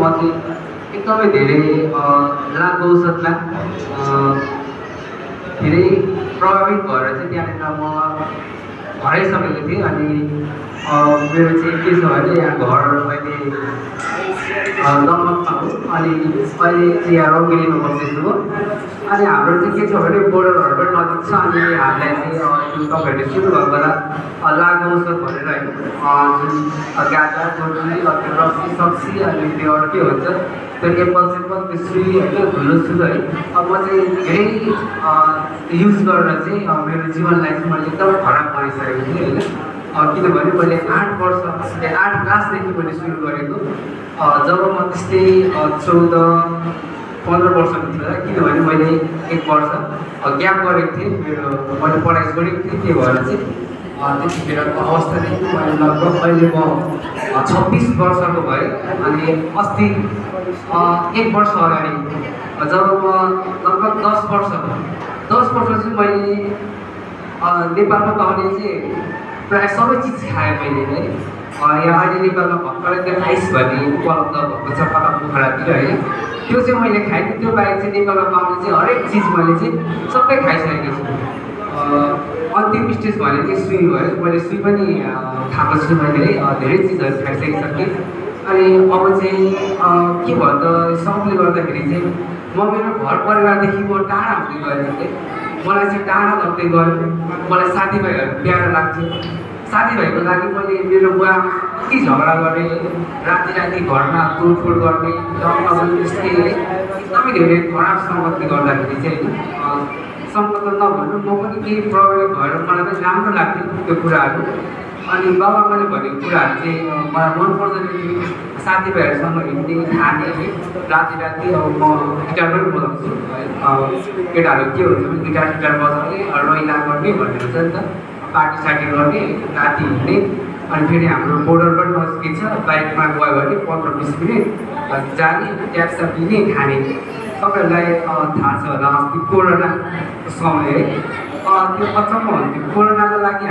म चाहिँ एकदमै धेरै लागु औषधलाई धेरै प्रभावित भएर चाहिँ त्यहाँनिर म हराइसकेको थिएँ। अनि मेरो चाहिँ के छ भने यहाँ घर अहिले दमकमा हो अनि अहिले चाहिँ यहाँ रङ्गेलीमा बसेको हो। अनि हाम्रो चाहिँ के छ भने बोर्डरहरू पनि नजिक छ। अनि हामीलाई चाहिँ त्यो तपाईँहरूले सुन्नुभएको होला लागु औषध भनेर होइन, जुन गाजा गोर्ची त्यो रक्सी सक्सी अनि त्यो अरू के भन्छ त्यो एप्पल सेप्पल त्यो सुई होइन धुलो सुलो है। अब म चाहिँ धेरै युज गरेर चाहिँ मेरो जीवनलाई चाहिँ मैले एकदम खराब बनाइसकेको थिएँ होइन। किनभने मैले 8 वर्ष 8 क्लासदेखि मैले सुरु गरेको। जब म त्यस्तै 14-15 वर्षको थियो, किनभने मैले 1 वर्ष ग्याप गरेको थिएँ, मेरो मैले पढाइ छोडेको थिएँ। त्यही भएर चाहिँ त्यतिखेरको अवस्थादेखि मैले लगभग अहिले म 26 वर्षको भएँ। अनि अस्ति 1 वर्ष अगाडि जब म लगभग 10 वर्ष चाहिँ मैले नेपालमा पाउने चाहिँ प्रायः सबै चिज खाएँ मैले है। यहाँ अहिले नेपालमा भर्खरै त्यो आइस भन्ने उपलब्ध भएको छ कता पोखरातिर है, त्यो चाहिँ मैले खाएँ। त्यो बाहेक चाहिँ नेपालमा पाउने चाहिँ हरेक चिज मैले चाहिँ सबै खाइसकेको छु। अन्तिम स्टेज भने चाहिँ सुई भयो, मैले सुई पनि खाएको छु मैले है, धेरै चिजहरू खाइसकिसकेँ। अनि अब चाहिँ के भयो त सबले गर्दाखेरि चाहिँ म मेरो घर परिवारदेखि म टाढा हुँदै गएँ थिएँ। मलाई चाहिँ टाढा लाग्दै गयो। मलाई साथीभाइहरू प्यारो लाग्थ्यो। साथीभाइको लागि मैले मेरो बुवा कति झगडा गरेँ, राति घरमा तोडफोड गर्ने त्यस्तै है। एकदमै धेरै खराब सङ्गतले गर्दाखेरि चाहिँ होइन, सङ्गत नभन्नु म पनि केही प्रभावित भएर मलाई पनि राम्रो लाग्थ्यो त्यो कुराहरू। अनि बाबाले भनेको कुराहरू चाहिँ मलाई मन पर्दैन थियो। साथीभाइहरूसँग हिँड्ने खाने है, राति अब म गिटार पनि बजाउँछु है। केटाहरू के हुन्छ भने गिटार बजाउने रैला गर्ने भन्ने हुन्छ नि त, पार्टी सार्टी गर्ने राति हिँड्ने। अनि फेरि हाम्रो बोर्डर पनि नजिकै छ, बाइकमा गयो भने 15-20 मिनट जाने, ट्याक्सा पिने खाने। तपाईँहरूलाई थाहा छ होला अस्ति कोरोनाको समय है, त्यो अचम्म हुन्थ्यो। कोरोनाको लागि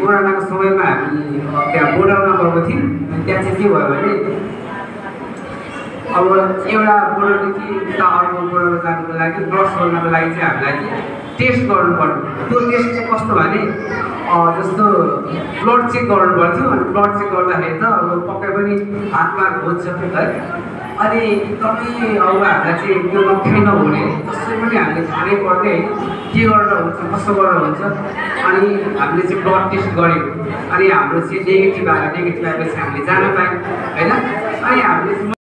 कोरोनाको समयमा हामी त्यहाँ बोर्डरमा गएको थियौँ। त्यहाँ चाहिँ के भयो भने अब एउटा बोर्डरदेखि उता अर्को बोर्डरमा जानुको लागि क्रस गर्नको लागि चाहिँ हामीलाई चाहिँ टेस्ट गर्नु पर्यो। त्यो टेस्ट चाहिँ कस्तो भने जस्तो ब्लड चेक गर्नु पर्थ्यो। अनि ब्लड चेक गर्दाखेरि त अब पक्कै पनि हातमा खोज्छ है। अनि एकदमै अब हामीलाई चाहिँ त्यो नखाइ नहुने, जसरी पनि हामीले खानै पर्ने होइन, के गरेर हुन्छ कसो गरेर हुन्छ। अनि हामीले चाहिँ ब्लड टेस्ट गऱ्यौँ। अनि हाम्रो चाहिँ नेगेटिभ आएपछि हामीले जान पायौँ होइन। अनि हामीले